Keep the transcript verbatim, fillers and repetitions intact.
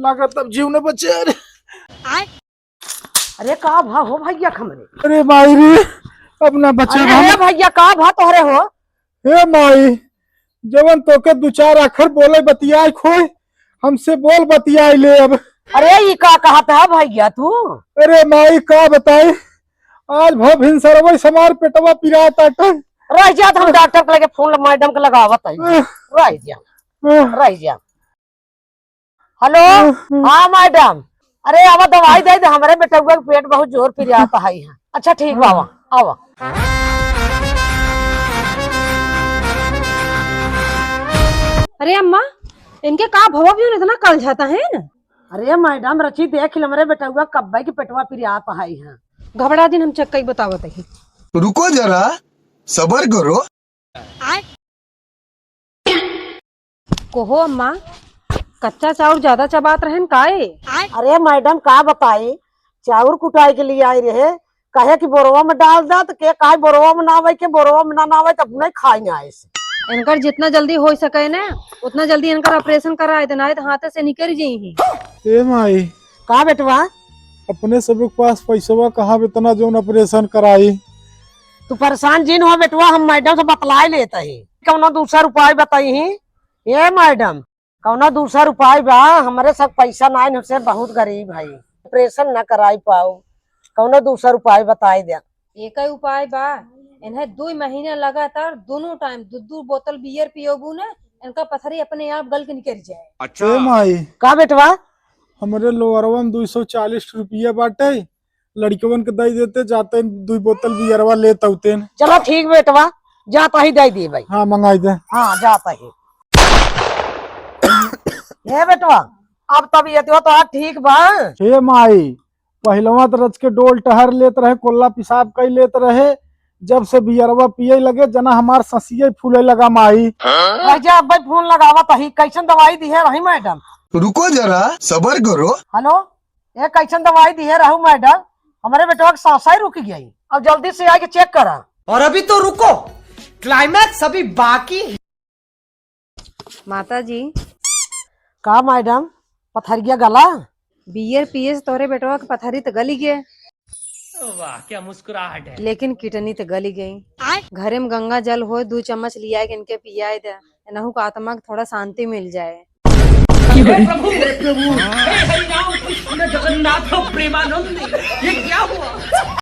लागत अब जीव न बचे। अरे, अरे का भा हो भैया हमरे? अरे माई रे, अब ना बचे अरे हम। हे भैया, का भा तोहरे हो? हे माई, जवन तोके दू चार आखर बोले बतियाए खोए, हमसे बोल बतियाए ले अब। अरे ई का कहत है भैया तू? अरे माई का बताई, आज भव भिनसरवै समार पेटवा पिरात आटे। रह जा, हम डॉक्टर के लगे फोन मैडम के लगावत है। आह। रह जा, आह। रह जा। हेलो, हाँ मैडम, अरे आवा दवाई दे दे, हमरे बेटउआ के पेट बहुत जोर पिरात है। अच्छा ठीक बा, आवा, आवा। अरे अम्मा, इनके का भवा भी इतना कल जाता है ना? अरे मैडम, रची देख ले हमरे बेटउआ कब्बे के पेटवा पिरात है। घबरा दिन हम चेक कई बतावत है। रुको जरा, सबर करो। कोहो अम्मा, कच्चा चाउर ज्यादा चबात रहन काए? अरे मैडम, का बताई, चाउर कुटाई के लिए आई रहे, कहे कि बोरवा में डाल दा, तो के कहे बोरवा में ना आवे, के बोरवा में ना, ना आवे, तब नहीं खाई ना आए से। इनकर जितना जल्दी हो सके ना, उतना जल्दी इनकर ऑपरेशन कराए देना है, तो हाथे से निकल जाई ही। ए माई, का बेटवा? अपने सब के पास पैसवा कहाँ इतना जौन ऑपरेशन कराई? तू परेशान जिन हो बेटवा, हम मैडम से बतलाए लेत ही, कौनो दूसर उपाय बताई ही। ए मैडम, कौनो दूसर उपाय बा? हमरे सब पैसा नाइन, हमसे बहुत गरीब है, ऑपरेशन ना कराई पाओ, कौनो दूसर उपाय बताई दे। एक ही उपाय बा, इन्हें दो महीना लगातार दोनों टाइम दो दो बोतल बियर पियोबू ना, इनका पथरी अपने आप गल के निकल जाए। अच्छा। ए माई, का बेटवा? हमरे लोअरवा में दो सौ चालीस रुपया बाटे, लड़कवन के दे देते, जाते दुई बोतल बियरवा लेत अउते। चलो ठीक बेटवा, जाता ही दे दी भाई। हाँ, मंगाई दे। हाँ, जाता ही। हे बेटवा, अब तबीयत तो ठीक बा? हे माई, पहिलवा तो रच के डोल टहर लेत रहे, कोल्ला पेशाब कई लेत रहे, जब से बियरवा पिए लगे, जना हमार ससिये फूले लगा माई। रह जा, अब भाई फोन लगावा तही, कैसन दवाई दी है रही मैडम? रुको जरा, सबर करो। हेलो, ए, कैसन दवाई दिहे रहू मैडम? हमरे बेटवा के सांसें रुक गई। अब जल्दी से आके चेक करा। और अभी तो रुको, क्लाइमैक्स अभी बाकी है। माता जी। का मैडम, पथरिया गला? बियर पिए से तोरे बेटवा के पथरी तो गली गए। वाह, क्या मुस्कुराहट है। लेकिन किडनी तो गली गई। आय। घरे में गंगा जल होए, दो चम्मच लिया के इनके पियाए दे, इनहू का आत्मा के थोड़ा शांति मिल जाए। हे प्रभु, हे प्रभु, हे हरि राम कृष्ण जगन्नाथ प्रेमानंद, ये क्या हुआ?